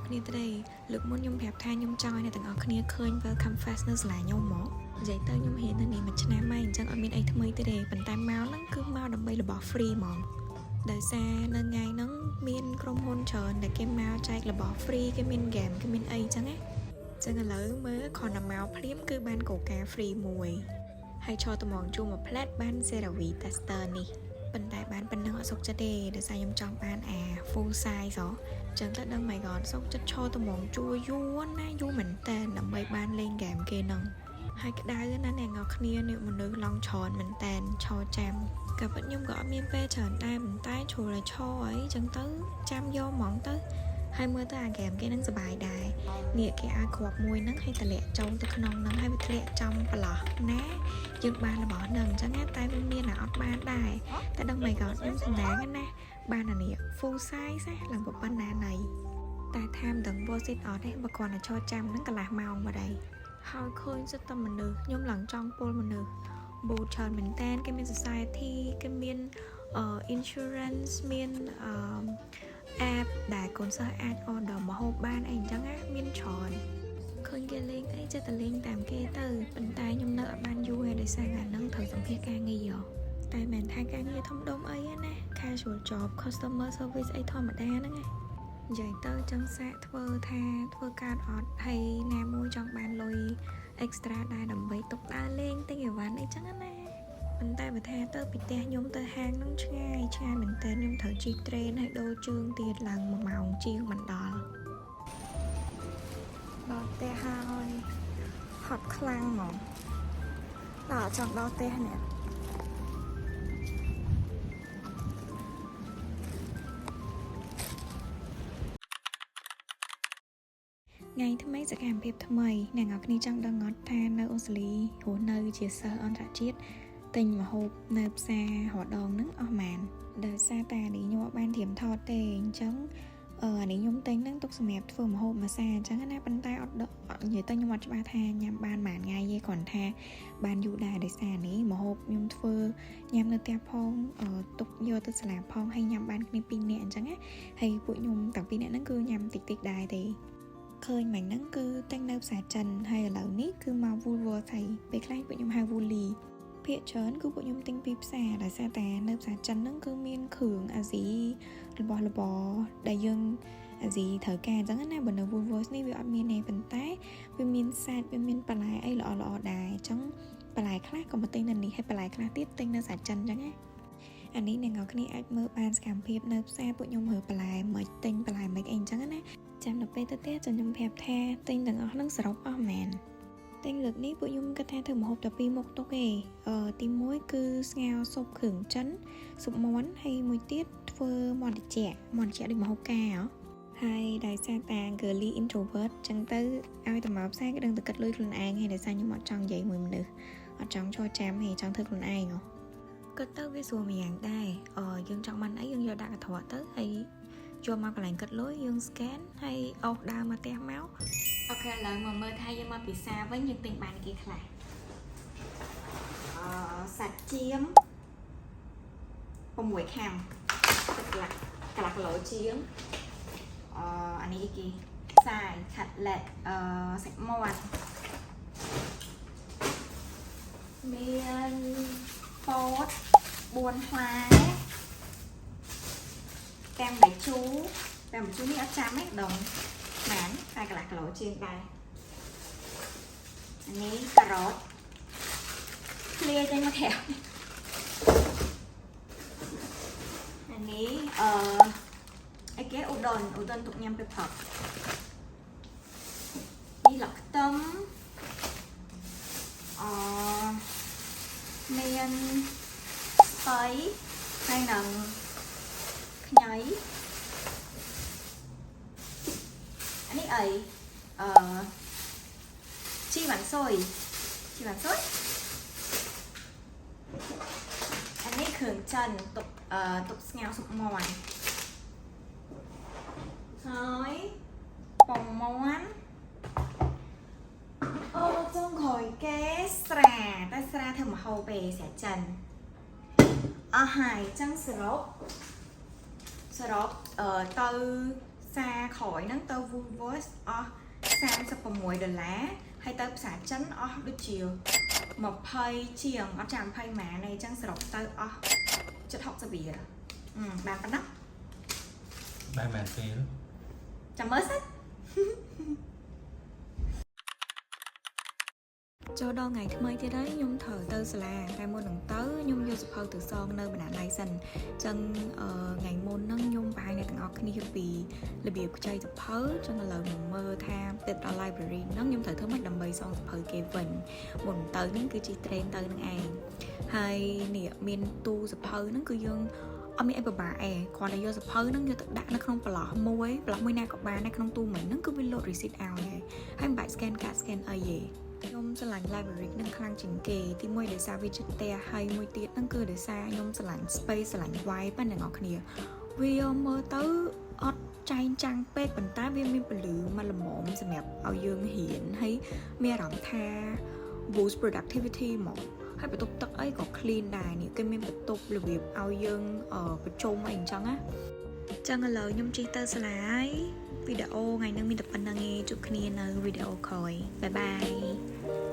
គ្នាទេលើកមុនខ្ញុំប្រាប់ថាខ្ញុំចង់ឲ្យអ្នកទាំងអស់គ្នាឃើញ Welcome Fest នៅសាលាខ្ញុំហ្មងនិយាយទៅខ្ញុំរៀននៅនេះមួយឆ្នាំហើយអញ្ចឹងអត់មានអីថ្មីទេទេប៉ុន្តែមកហ្នឹងគឺមកដើម្បីរបស់ free ហ្មងដោយសារនៅថ្ងៃហ្នឹងមានក្រុមហ៊ុនច្រើនដែលគេមកចែករបស់ free គេមាន game គេមានអីអញ្ចឹងណាអញ្ចឹងឥឡូវមើលគ្រាន់តែមកភ្លាមគឺបានកូកា free មួយហើយឈរត្មងជួមួយផ្លែតបាន CeraVe tester នេះប៉ុន្តែបានប៉ុណ្ណឹងអត់សុខចិត្តទេដោយសារខ្ញុំចង់បានអា full size ហ៎ចឹងទៅដឹង my god សុខចិត្តឈរត្មងជួយូរណាយូរមែនតើដើម្បីបានលេងហ្គេមគេហ្នឹងហើយក្តៅណាស់អ្នកនរគ្នានេះមនុស្សឡងច្រើនមែនតើឈរចាំក៏ពិតខ្ញុំក៏អត់មានពេលច្រើនដែរប៉ុន្តែជ្រុលឲ្យឈរអីចឹងទៅចាំយកហ្មងទៅហើយមើលទៅអាហ្គេមគេនឹងសប្បាយដែរនេះគេឲ្យគ្រាប់មួយហ្នឹងឲ្យតម្លាក់ចូលទៅក្នុងហ្នឹងហើយវាធ្លាក់ចំប្រឡោះណាយើងបានរបស់ហ្នឹងអញ្ចឹងណាតែវាមានអាអត់បានដែរតែដឹង my god ខ្ញុំសំណាងណាស់បានអានេះ full size ណាឡើងប៉ុណ្ណាណៃតែថាមិនដឹង worth it អត់ទេបើគ្រាន់តែឈរចាំហ្នឹងកន្លះម៉ោងបាត់ហើយហើយឃើញសិតតែមនុស្សខ្ញុំឡើងចង់ពុលមនុស្សបូតច្រើនមែនតើគេមាន society គេមាន insurance មានអឺ app ដែលកូនសិស្សអាច order ម្ហូបបានអីអញ្ចឹងណាមានច្រើនឃើញគេលេងអីចិត្តតែលេងតាមគេទៅប៉ុន្តែខ្ញុំនៅអត់បានយូរទេដោយសារថ្ងៃហ្នឹងត្រូវសម្ភាសការងារហ៎តែមិនថាការងារធំដុំអីទេណា casual job customer service អីធម្មតាហ្នឹងណានិយាយទៅចង់សាកធ្វើថាធ្វើការអត់ហើយណាមួយចង់បានលុយ extra ដែរដើម្បីទុកដើរលេងទិញអីវ៉ាន់អីចឹងណាប៉ុន្តែបើថាទៅពីផ្ទះខ្ញុំទៅហាងហ្នឹងឆ្ងាយឆ្ងាយមែនតើខ្ញុំត្រូវជិះ train ហើយដូរជើងទៀតឡើង1ម៉ោងជាងមិនដល់ ដល់ផ្ទះហើយហត់ខ្លាំងហ្មងដល់ចង់ដល់ផ្ទះនេះ ថ្ងៃថ្មីសកម្មភាពថ្មីអ្នកនរគ្នាចង់ដឹងអត់ថានៅអូស្ត្រាលីរស់នៅជាសិស្សអន្តរជាតិទិញម្ហូបនៅផ្សាររដងហ្នឹងអស់ម៉ានដោយសារតែអានេះខ្ញុំអត់បានត្រៀមថតទេអញ្ចឹងអឺអានេះខ្ញុំទិញហ្នឹងទុកសម្រាប់ធ្វើម្ហូបមួយសាអញ្ចឹងណាប៉ុន្តែអត់ដអត់និយាយទៅខ្ញុំអត់ច្បាស់ថាញ៉ាំបានប៉ុន្មានថ្ងៃទេគ្រាន់ថាបានយូរដែរដោយសារនេះម្ហូបខ្ញុំធ្វើញ៉ាំនៅផ្ទះផងអឺទុកយកទៅសាលាផងហើយញ៉ាំបានគ្នាពីរនាក់អញ្ចឹងណាហើយពួកខ្ញុំទាំងពីរនាក់ហ្នឹងគឺញ៉ាំតិចតិចៗដែរទេ ឃើញមិញហ្នឹងគឺទិញនៅផ្សារចិនហើយឥឡូវនេះគឺមក Woolworths ហើយពេលខ្លះពួកខ្ញុំហៅ Woolies ភាគច្រើនគឺពួកខ្ញុំទិញពីផ្សារដោយសារតែនៅផ្សារចិនហ្នឹងគឺមានគ្រឿងអាស៊ីរបស់របរដែលយើងអាស៊ីត្រូវការអញ្ចឹងណាបើនៅ Woolworths នេះវាអត់មានទេប៉ុន្តែវាមានសាច់វាមានបន្លែអីល្អល្អដែរអញ្ចឹងបន្លែខ្លះក៏មកទិញនៅនេះហើយបន្លែខ្លះទៀតទិញនៅផ្សារចិនអញ្ចឹងណាអានេះអ្នកនរគ្នាអាចមើលបានសកម្មភាពនៅផ្សារពួកខ្ញុំរើបន្លែមិនទិញបន្លែមិនអីអញ្ចឹងណា ចាំដល់ពេលទៅផ្ទះចាំខ្ញុំប្រាប់ថាទិញទាំងអស់ហ្នឹងសរុបអស់មែនទិញលើកនេះពួកខ្ញុំគិតថាធ្វើម្ហូបតែពីរមុខទុកទេអឺទី1គឺស្ងោរស៊ុបគ្រឿងចិនស៊ុបមាន់ហើយមួយទៀតធ្វើមាន់ត្រជាក់មាន់ត្រជាក់ដូចម្ហូបកាហ៎ហើយដោយសារតា girly introvert ចឹងទៅឲ្យតែមកផ្សារគេដឹងតែគិតលុយខ្លួនឯងហើយដោយសារខ្ញុំអត់ចង់និយាយមួយមនុស្សអត់ចង់ឈរចាំទេចង់ធ្វើខ្លួនឯងហ៎គិតទៅវាស្រួលម្យ៉ាងដែរអឺយើងចង់បានអីយើងយកដាក់កន្ត្រកទៅហើយ យកមកកន្លែងគិតលុយយើង scan ហើយអូសដើរមកផ្ទះមក OK ឥឡូវមកមើលថាយើងមកពិសាវិញយើងទិញបានគេខ្លះអឺសាច់ចៀម6ខាំទឹកកន្លះកន្លះគីឡូជាងអឺអានេះគេសាយខាត់ឡេតអឺសាច់មាន់មានពោត4ផ្លែ តាមបាយជូរតាមបាយជូរនេះអត់ចាំទេដងម៉ានតែកន្លះគីឡូជាងដែរអានេះការ៉ុតធ្លាយចេញមកក្រៅអានេះអឺអីគេឧដុនឧដុនទុកញ៉ាំពេលព្រឹកនេះលក្ទឹមអឺមានស្ពៃហើយនឹង ខ្ញីអានេះអីអឺជីវ៉ាន់ស៊ុយជីវ៉ាន់ស៊ុយអានេះគ្រឿងចិនទុកអឺទុកស្ងោរស៊ុបមាន់ហើយពងមាន់អូចុងក្រោយគេស្រាតែស្រាធ្វើម្ហូបទេស្រាចិនអស់ហើយចឹងសរុប សរុបអឺទៅ សារក្រោយហ្នឹងទៅ Woolworths អស់36ដុល្លារហើយទៅផ្សារចិនអស់ដូចជា20ជាងអត់ចាំ20ម៉ានទេអញ្ចឹងសរុបទៅអស់ជិត60រៀលអឺបានប៉ុណ្ណា បានមែនពេល ចាំមើលសិន ចូលដល់ថ្ងៃថ្មីទៀតហើយខ្ញុំត្រូវទៅសាលាតែមុននឹងទៅខ្ញុំយកសៀវភៅទៅសងនៅបណ្ណាល័យសិនអញ្ចឹងអឺថ្ងៃមុនហ្នឹងខ្ញុំបង្ហាញអ្នកទាំងអស់គ្នាពីរបៀបខ្ចីសៀវភៅចឹងឥឡូវមកមើលថាទៅដល់ library ហ្នឹងខ្ញុំត្រូវធ្វើម៉េចដើម្បីសងសៀវភៅគេវិញមុនទៅហ្នឹងគឺជិះ train ទៅហ្នឹងឯងហើយនេះមានទូសៀវភៅហ្នឹងគឺយើងអត់មានអីពិបាកឯងគ្រាន់តែយកសៀវភៅហ្នឹងយកទៅដាក់នៅក្នុងប្រឡោះមួយប្រឡោះមួយណាក៏បានដែរក្នុងទូមិញហ្នឹងគឺវា load receipt ឲ្យហើយហើយមិនបាច់ scan កាត scan អីទេខ្ញុំស្រឡាញ់ library នឹងខ្លាំងជាងគេទីមួយដោយសារវាជិតផ្ទះហើយមួយទៀតហ្នឹងគឺដោយសារខ្ញុំស្រឡាញ់ space ស្រឡាញ់ vibe ហ្នឹងអ្នកនរគ្នាវាមើលទៅអត់ចែងចាំងពេកប៉ុន្តែវាមានពន្លឺមកល្មមសម្រាប់ឲ្យយើងរៀនហើយមានអារម្មណ៍ថា boost productivity ហ្មងហើយបន្ទប់ទឹកអីក៏ clean ដែរនេះគេមានបន្ទប់របៀបឲ្យយើងប្រជុំអីអញ្ចឹងណាចឹងឥឡូវខ្ញុំជិះទៅសាលាហើយវីដេអូថ្ងៃនេះមានតែប៉ុណ្ណឹងឯងជួបគ្នានៅវីដេអូក្រោយ bye bye.